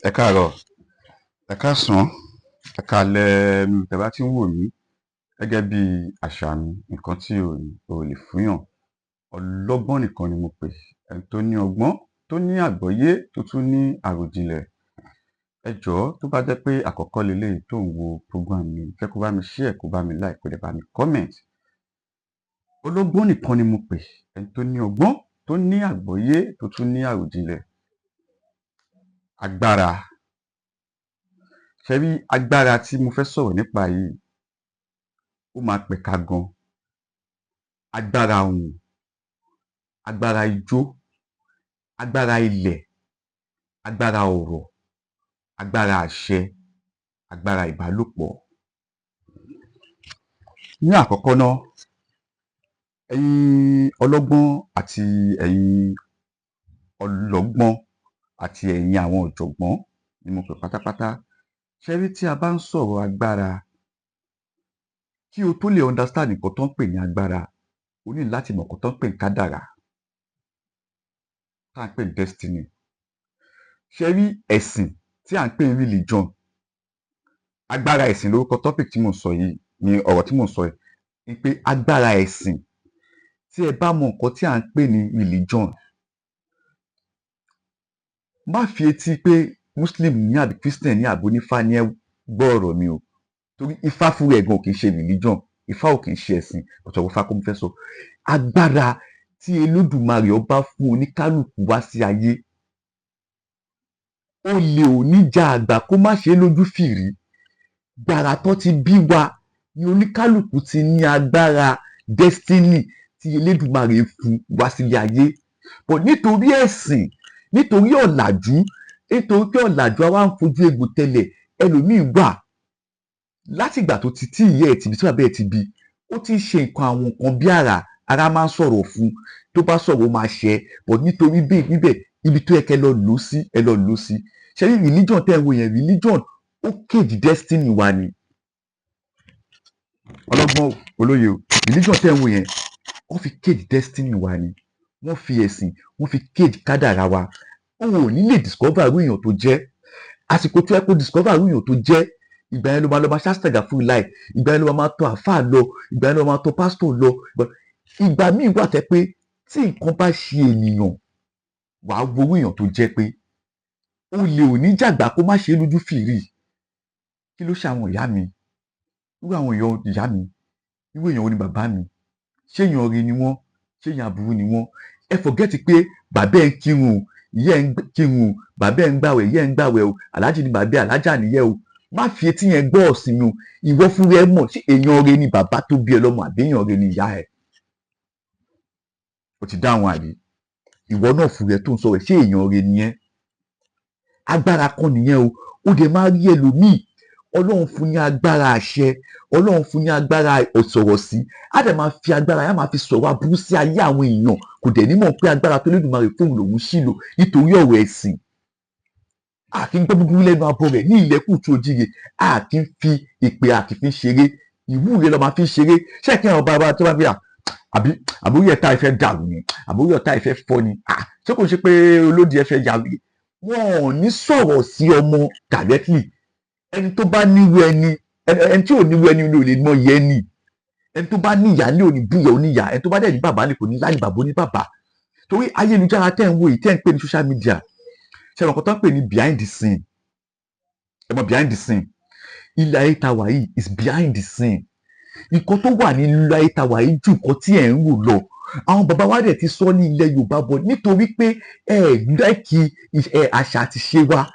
Ẹ káàárọ̀, ẹ káàsán, ẹ káalẹ́ níbi tẹ́ bá ti ń wò mí. Gẹ́gẹ́ bí àṣà mi, nǹkan tí ò lè fúnyàn, ọlọ́gbọ́n nìkan ni mo pè, ẹni tó ní ọgbọ́n, tó ní àgbọ́yé, tó tún ní àròjinlẹ̀. Ẹ jọ̀ọ́, tó bá jẹ́ pé àkọ́kọ́ leléyìí tó ń wo program mi, fẹ́ kó bá mi share, kó bá mi like, kó dẹ̀ bá mi comment. Ọlọ́gbọ́n nìkan ni mo pè, ẹni tó ní ọgbọ́n, tó ní àgbọ́yé, tó tún ní àròjinlẹ̀. Agbára. Ṣé rí agbára tí mo fẹ́ sọ̀rọ̀ nípa yìí, ó máa pẹ̀ka gan. Agbára ohùn, agbára ijó, agbára ilẹ̀, agbára ọ̀rọ̀, agbára àṣẹ, agbára ìbálòpọ̀. Ní àkọ́kọ́ ná, ẹ̀yin ọlọ́gbọ́n àti ẹ̀yin ọlọ́gbọ́n àti ẹ̀yin àwọn ọ̀jọ̀gbọ́n ni mo pè pátápátá. Ṣé rí, tí a bá ń sọ̀rọ̀ agbára, kí o tó lè understand nǹkan tó ń pè ní agbára, o ní láti mọ̀ nǹkan tó ń pè ní kádàrá, tá à ń pè ní destiny. Ṣé rí ẹ̀sìn tí à ń pè ní religion, agbára ẹ̀sìn lórúkọ topic tí mò ń sọ yìí, ni ọ̀rọ̀ tí mò ń sọ yìí, ni pé agbára ẹ̀sìn. Tí ẹ bá mọ nǹkan tí à ń pè ní religion, má fi etí pé Muslim ní àbí Christian ní àbí onífá ní ẹ gbọ́ ọ̀rọ̀ mi o, torí Ifá fúnra ẹ̀ gan ò kì í ṣe religion, Ifá ò kì í ṣe ẹ̀sìn. Ọ̀tọ̀ Ifá kọ́ mo fẹ́ sọ. Agbára tí Olódùmarè ọba fún oníkálukú wá sí ayé, olè ò ní ja àgbà kó má ṣe é lójú fìrí. Gbàrà tó ti bí wa ni oníkálukú ti ní agbára destiny tí Elédùmarè fún wá sílé ayé, but nítorí ẹ̀sìn, nítorí ọ̀làjú, nítorí pé ọ̀làjú a wá ń fojú egbò tẹlẹ̀. Ẹlòmíín wà, látìgbà tó ti tí ìyá ẹ̀ ti bí, tí bàbá ẹ̀ ti bí, ó ti ń ṣe nǹkan, àwọn nǹkan bí àrà. Ara máa ń sọ̀rọ̀ fún, tó bá sọ̀rọ̀, ó máa ṣẹ, but nítorí bẹ́ẹ̀ níbẹ̀, ibi tó yẹ kẹ́ lọ lò ó sí, ẹ lọ lò ó sí. Ṣé rí religion tẹ́ ẹ wo yẹn, religion ó cage destiny wa ni. Ọlọ́gbọ́n, olóye o, religion tẹ́ ẹ wo yẹn, wọ́n fi cage destiny wa ni. Wọ́n fi ẹ̀sìn, wọ́n fi cage kádàrá wa. Òun ò ní lè discover irú èèyàn tó jẹ́. Àsìkò tó yẹ kó discover irú èèyàn tó jẹ́, ìgbà yẹn ló máa lọ máa ṣàṣàgà fún láì, ìgbà yẹn ló máa tọ̀ àáfàá lọ, ìgbà yẹn ló máa tọ̀ pásítọ̀ lọ. Ìgbà míì wà tẹ́ pé tí nǹkan bá ṣe ènìyàn, wàá wo irú èèyàn tó jẹ́, pé olè ò ní jàgbá kó má ṣe é lójú fìrí. Kí ló ṣe àwọn ìyá mi? Irú àwọn èèyàn ìyá mi, irú èèyàn wo ni bàbá mi? Ṣé èèyàn rí ni wọ́n? Ṣé èèyàn aburú ni wọ́n? Ẹ forget pé bàbá ẹ̀ ń kírun o, ìyá ẹ̀ ń kírun o, bàbá ẹ̀ ń gbàwẹ̀, ìyá ẹ̀ ń gbàwẹ̀ o, aláàjì ni bàbá ẹ̀, alájà nìyẹn o. Má fi etí yẹn gbọ́ ọ̀sìn o. Ìwọ fúnra ẹ mọ̀, ṣé èèyàn rẹ ni bàbá tó bí ẹ lọ́mọ, àbí èèyàn rẹ ni ìyá ẹ? O ti dáhùn, àbí? Ìwọ náà fúnra ẹ tó ń sọ̀rọ̀, ṣé èèyàn rẹ ni ẹ? Agbára kan nìyẹn o. Ó dẹ̀ máa rí ẹlòmíì, Ọlọ́run fún ní agbára àṣẹ, Ọlọ́run fún ní agbára ọ̀sọ̀rọ̀ sí, á dẹ̀ máa fi agbára yẹn máa fi sọ̀rọ̀ aburú sí ayé àwọn èèyàn. Kò dẹ̀ ní mọ̀ pé agbára tó Olódùmarè fóun lòun ṣì lò nítorí ọ̀rọ̀ ẹ̀sìn. A kì í gbọ́ búburú lẹ́nu abọ́ rẹ̀ ní ilẹ̀ kùtù òjìrè. A kì í fi ìpè, a kì í fi ṣeré. Ìwúre lọ́ máa fi ṣeré. Ṣé kí àwọn bàbá tó bá fi àbí àbórí ẹ̀ta ìfẹ́ dàrú ni, àbórí ọ̀tá ìfẹ́ fọ́ ni? Ṣé kò ṣe pé olódì ẹ fẹ́ yàwé? Wọn ò ní sọ̀rọ̀ sí ọmọ directly. Ẹni tó bá níwú ẹni, ẹni tí ò níwú ẹni ò lè mọ iye ẹni. Ẹni tó bá níyà ní ò ní búyà oníyà. Ẹni tó bá dẹ̀ ní bàbá ní kò ní láyé bàbá oní bàbá, torí ayélujára tẹ́ ń wò yìí, tẹ́ ń pè ní social media, ṣe àwọn kan tó ń pè ní behind the scene? Ẹ mọ̀ behind the scene? Ilé ayé ta wà yìí is behind the scene. Nǹkan tó wà nínú ilé ayé ta wà yìí ju nǹkan tí ẹ̀ ń rò lọ. Àwọn bàbá wa dẹ̀ ti sọ ní ilẹ̀ Yorùbá bọ̀, nítorí pé ẹ like ẹ àṣà àti ṣe wa,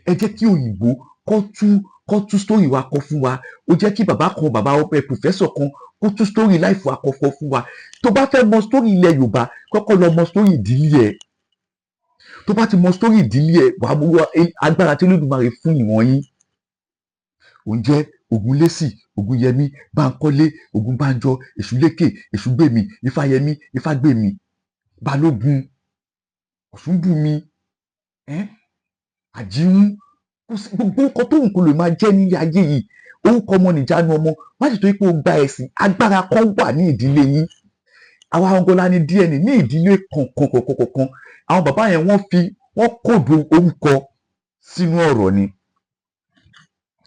ẹ jẹ́ kí òyìnbó kọ́ tú story wa kọ fún wa. Ó jẹ́ kí bàbá kan, bàbá ọpẹ professor kan, kó tú story life wa kọ fún wa. Tó bá fẹ́ mọ story ilẹ̀ Yorùbá, kọ́kọ́ lọ mọ story ìdílé ẹ̀. Tó bá ti mọ story ìdílé ẹ̀, wàá mú agbára tí Olódùmarè fún ìwọ̀n yín. Òun jẹ́ Ògúnlésì, Ògúnyẹmí, Báńkọ́lé, Ògúnbánjọ, Èṣùlékè, Èṣùgbèmí, Ifáyẹmí, Ifágbèmí, Balógun, Ọ̀ṣúnbùnmi, Àjíhún. Kò sí gbogbo nǹkan tó nǹkan lè máa jẹ́ nílé ayé yìí. Orúkọ ọmọ nìjánu ọmọ. Má sì tó pé o gba ẹ̀sìn, agbára kan wà ní ìdílé yín. Àwa ọgọ́lá ní DNA ní ìdílé kọ̀ọ̀kan kọ̀ọ̀kan kọ̀ọ̀kan. Àwọn bàbá yẹn, wọ́n fi wọ́n code orúkọ. Sínú ọ̀rọ̀ ni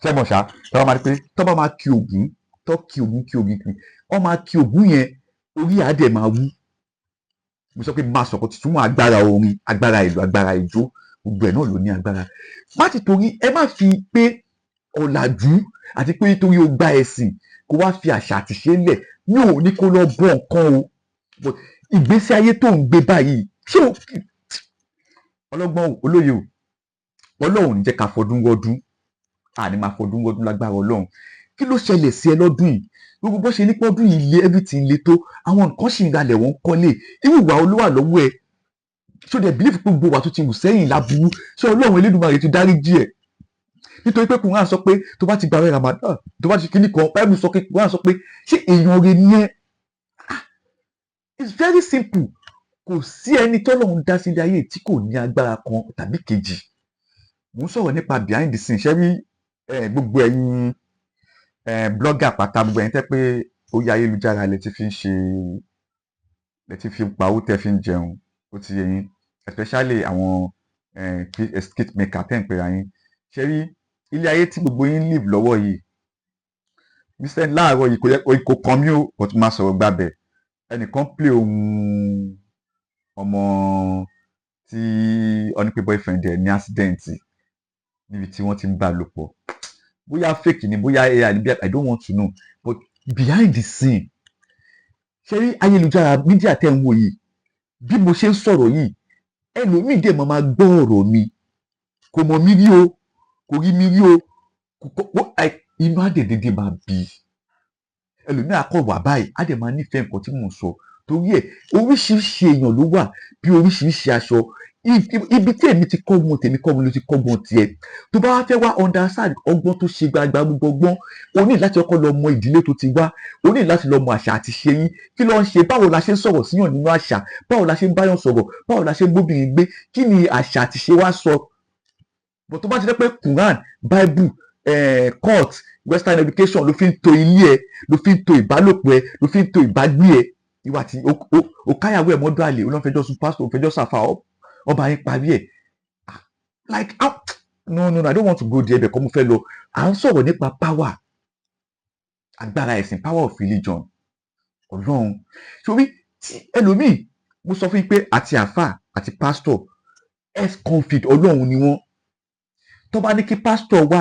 ṣé mo ṣá tọ́ bá máa rí pé tọ́ bá máa kí Ògún, tọ́ kí Ògún, kí Ògún, kí wọ́n máa kí Ògún yẹn, orí á dẹ̀ máa wú. Mo sọ pé máa sọ̀kọ̀ tuntun mọ́ agbára orin, agbára ìlú, agbára ìjó, gbogbo ẹ̀ náà ló ní agbára. Má ti torí ẹ má fi pé ọ̀làjú àti pé nítorí o gba ẹ̀sìn kó wá fi àṣà àti ṣe lẹ̀. Mi ò ní kó lọ bọ nǹkan o, but ìgbésí ayé tó ń gbé báyìí, ṣé o ọlọ́gbọ́n o, olóye o? Ọlọ́run ní jẹ́ ká fọdún wọ́dún, àní máa fọdún wọ́dún lágbára Ọlọ́run. Kí ló ṣẹlẹ̀ sí ẹ lọ́dún yìí? Gbogbo bó ṣe ní pọ́dún yìí le, everything le tó, àwọn nǹkan sì ń ralẹ̀, wọ́n ń kọ́lé. Irú ìwà olówà lọ́wọ́ ẹ? Ṣé o dẹ̀ believe pé gbogbo wa tó ti wù sẹ́yìn láburú, ṣé Ọlọ́run Elédùmarè ti dáríjì ẹ̀? Nítorí pé Quran sọ pé tó bá ti gbààwẹ̀ Ramadan, tó bá ti kíní kan, Bible sọ pé, Quran sọ pé, ṣé èèyàn rẹ ni ẹ́? It's very simple. Kò sí ẹni tọ́lọ́run dá sílé ayé tí kò ní agbára kan tàbí kejì. Mò ń sọ̀rọ̀ nípa behind the scene. Ṣé rí gbogbo ẹ̀yin blogger pátá, gbogbo ẹ̀yin tẹ́ pé orí ayélujára lẹ ti fi ń ṣe, lẹ ti fi ń pawó, tẹ́ fi ń jẹun, ó ti yé yín, especially àwọn skit maker tẹ́ ń pera yín. Ṣé rí ilé ayé tí gbogbo yín live lọ́wọ́ yìí, recent láàárọ̀ yìí, kò yẹ kò kàn mí o, but máa sọ̀rọ̀ gbàbẹ̀. Ẹnìkan play ohun ọmọ tí ó ní pé boyfriend ẹ̀ ní accident níbi tí wọ́n ti ń bá a lò pọ̀. Bóyá fake ni, bóyá AI ni, I don't want to know, but behind the scene, ṣé rí ayélujára, media tẹ́ ń wò yìí, bí mo ṣe ń sọ̀rọ̀ yìí, ẹlòmíì dẹ̀ máa gbọ́ ọ̀rọ̀ mi, kò mọ̀ mí rí o, kò rí mi rí o, inú àdèdèdè máa bí ẹlòmíì akọ̀ wà báyìí, á dẹ̀ máa nífẹ̀ẹ́ nǹkan tí mò ń sọ. Torí ẹ̀, oríṣiríṣi èèyàn ló wà bí oríṣiríṣi aṣọ. Ibi tí èmi ti kọ́gbọ́n tèmi, kọ́gbọ́n ló ti kọ́gbọ́n tiẹ̀. Tó bá wá fẹ́ wá understand ọgbọ́n tó ṣe gbagba gbogbo ọgbọ́n, o ní láti kọ́kọ́ lọ mọ ìdílé tó ti wá, o ní láti lọ mọ àṣà àti ṣe yín, kí ló ń ṣe, báwo la ṣe ń sọ̀rọ̀ síyàn nínú àṣà, báwo la ṣe ń báyàn sọ̀rọ̀, báwo la ṣe ń bóbìnrin gbé, kí ni àṣà àti ṣe wá sọ. But tó bá ti jẹ́ pé Quran, Bible, court, western education ló fi ń to ilé ẹ, ló fi ń to ìbálòpọ̀ ẹ, ló fi ń to ìbágbé ẹ, ìwà tí o káyàwó ẹ mọ́dọ̀ àlè, o lọ́n fẹjọ́ sùn pásítọ̀, o fẹjọ́ sàfà, ọba yín parí ẹ̀. Like, ah, no, no, no, I don't want to go there. Ibẹ̀ kọ́ mo fẹ́ lọ. À ń sọ̀rọ̀ nípa power, agbára ẹ̀sìn, power of religion. Ọlọ́run sórí tí ẹlòmíì, mo sọ fún yín pé àti àáfà àti pásítọ̀, ex-convict Ọlọ́run ni wọ́n. Tó bá ní kí pásítọ̀ wá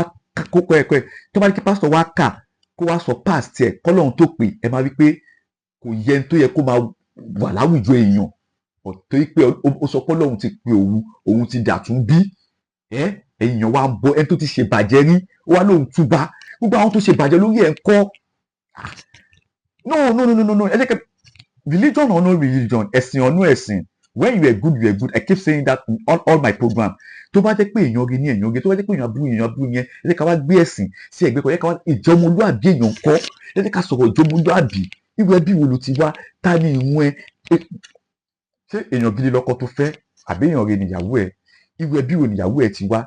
kókó ẹ̀kọ́ ẹ̀, tó bá ní kí pásítọ̀ wá kà, kó wá sọ past ẹ̀ kọ́lọ́run tó pè ẹ, máa rí pé kò yẹ tó yẹ kó máa wà láwùjọ èèyàn. Torí pé ó sọ pé Ọlọ́run ti pè òun, òun ti dàtún bí ẹ. Èèyàn wa ń bọ ẹni tó ti ṣe bàjẹ́ rí, ó wá lóun túbá. Gbogbo àwọn tó ṣe bàjẹ́ lórí ẹ̀ ń kọ́? No, no, no, no, no. Ẹ jẹ́ kẹ́ religion or no religion, ẹ̀sìn or no ẹ̀sìn, when you are good, you are good. I keep saying that in all my program. Tó bá jẹ́ pé èèyàn rí ní èèyàn rí, tó bá jẹ́ pé èèyàn aburú, èèyàn aburú yẹn, ẹ jẹ́ ká wá gbé ẹ̀sìn sí ẹ̀gbẹ́ kan. Ẹ jẹ́ ká wá ìjọmọlúàbí èèyàn kọ́, ẹ jẹ́ ká sọ̀rọ̀ ìjọmọlúàbí. Irú ẹbí wo ló ti wá? Ta ni ìwọ̀n ẹ? Ṣé èèyàn gidi lọ́kọ tó fẹ́, àbí èèyàn rẹ níyàwó ẹ? Irú ẹbí wo níyàwó ẹ ti wá?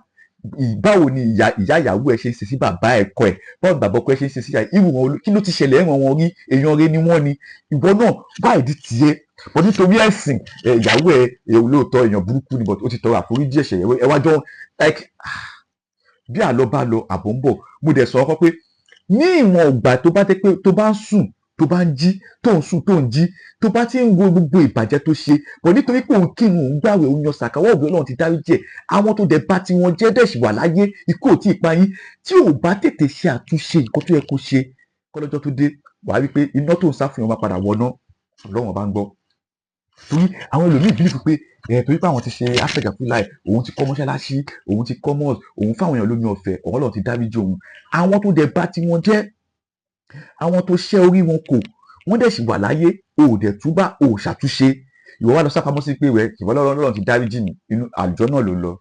Báwo ni ìyá ìyá ìyàwó ẹ ṣe ń ṣe sí bàbá ẹ̀kọ́ ẹ? Báwo ni bàbá ọkọ ẹ ṣe ń ṣe sí ìyá? Irú wọn, kí ló ti ṣẹlẹ̀ ẹ̀ràn wọn rí? Èèyàn rẹ ni wọ́n ni ìwọ náà wá ìdí tiẹ̀ bọ́ nítorí ẹ̀sìn. Ìyàwó ẹ lóòótọ́ èèyàn burúkú ni, but ó ti tọrọ àforíjì ẹ̀ṣẹ̀ ẹ wájọ́. Like, bí àlọ́ bá lọ, àbọ̀ ń bọ̀. Mo dẹ̀ sọ ọkọ pé ní ìwọ̀n ìgbà tó bá tẹ́ pé tó bá ń sùn, tó bá ń jí, tó ń sùn, tó ń jí, tó bá ti ń wo gbogbo ìbàjẹ́ tó ṣe bọ̀, nítorí pé òun kírun, òun gbàwẹ̀, òun yan sàkáwọ́, òbí Ọlọ́run ti dáríjì ẹ̀. Àwọn tó dẹ̀ bá tí wọ́n jẹ́ dẹ̀ sì wà láyé, ikú ò tí ì pa yín. Tí ò bá tètè ṣe àtúnṣe nǹkan tó yẹ kó ṣe kọ́lọ́jọ́ tó dé, wàá rí i pé iná tó ń sá fún yẹn máa padà wọná. Ọlọ́run bá ń gbọ́. Torí àwọn ẹlòmíì believe pé ẹ torí pé àwọn ti ṣe astaghfirullah, òun ti kọ́ mọ́ṣáláṣí, òun ti kọ́ mosque, òun fáwọn èèyàn lómi ọ̀fẹ́, Ọlọ́run ti dáríjì òun. Àwọn tó dẹ̀ bá tí wọ́n jẹ́, àwọn tó ṣẹ́ orí wọn kò, wọ́n dẹ̀ sì wà láyé. O ò dẹ̀ túbà, o ò ṣàtúnṣe, ìwọ wá lọ sápamọ́ sí pé rẹ ìwọ Ọlọ́run ti dáríjì mí, inú àlùjọ náà ló lọ.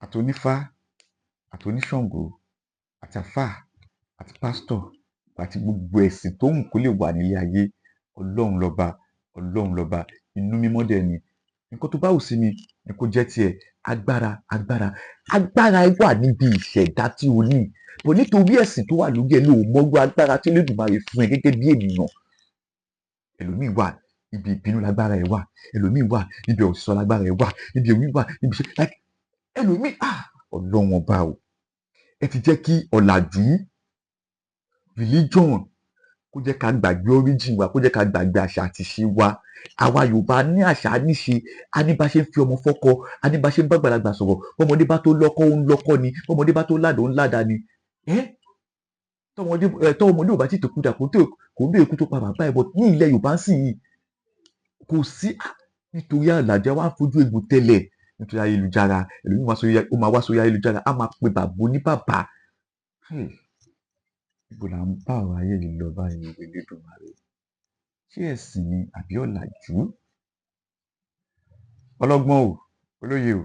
Àtònífá, àtòníṣàngó, àtàfà, àti pásítọ̀, àti gbogbo ẹ̀sìn tó wù kó lè wà nílé ayé, Ọlọ́run lọ́ba, Ọlọ́run lọ́ba. Inú mímọ́ dẹ̀ ni. Nǹkan tó bá wù sí mi ni kó jẹ́ tiẹ̀. Agbára, agbára, agbára wà níbi ìṣẹ̀dá tí o ní bọ̀. Nítorí ẹ̀sìn tó wà lórí ẹ̀ ló mọ́gbọ́ agbára tí Olódùmarè fún ẹ gẹ́gẹ́ bí ènìyàn. Ẹlòmíì wà Ibi ìbínú lágbára ẹ̀ wà, ẹlòmíì wà níbi ọ̀rọ̀ sísọ lágbára ẹ̀ wà, níbi èwì wà, níbi iṣẹ́, like ẹlòmíì, ah, Ọlọ́run Ọba o, ẹ ti jẹ́ kí ọ̀làjú, religion, kó jẹ́ ká gbàgbé origin wa, kó jẹ́ ká gbàgbé àṣà àti ìṣe wa. Àwa Yorùbá ní àṣà, níṣe, a ní bá ṣe ń fi ọmọ fọ́kọ, a ní bá ṣe ń bá àgbàlagbà sọ̀rọ̀. Bọ́mọdé bá tó lọ́kọ́, ó ń lọ́kọ́ ni. Bọ́mọdé bá tó ládàá, ó ń ládàá ni. Ẹ́ tọmọdé ẹ tọmọdé ò bá tí tó kú dà, kó tó kò ń bèèrè kú tó pa bàbá ẹ bọ. Ní ilẹ̀ Yorùbá ń sìn yìí, kò sí. Nítorí àlàjá wa ń fojú egbò tẹ́lẹ̀, nítorí ayélujára, ẹlòmíì wá sórí, ó máa wá sórí ayélujára, á máa pe bàbá oníbàbá. Ibo là ń bá ọ̀rọ̀ ayé yìí lọ báyìí? Elédùmarè, ṣé ẹ̀sìn ni àbí ọ̀làjú? Ọlọ́gbọ́n o, olóye o,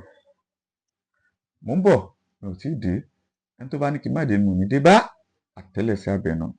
mò ń bọ̀, mi ò tí ì dé. Ẹni tó bá ní kí n má dé, mi ò ní dé bá àtẹ́lẹsẹ̀ abẹ náà.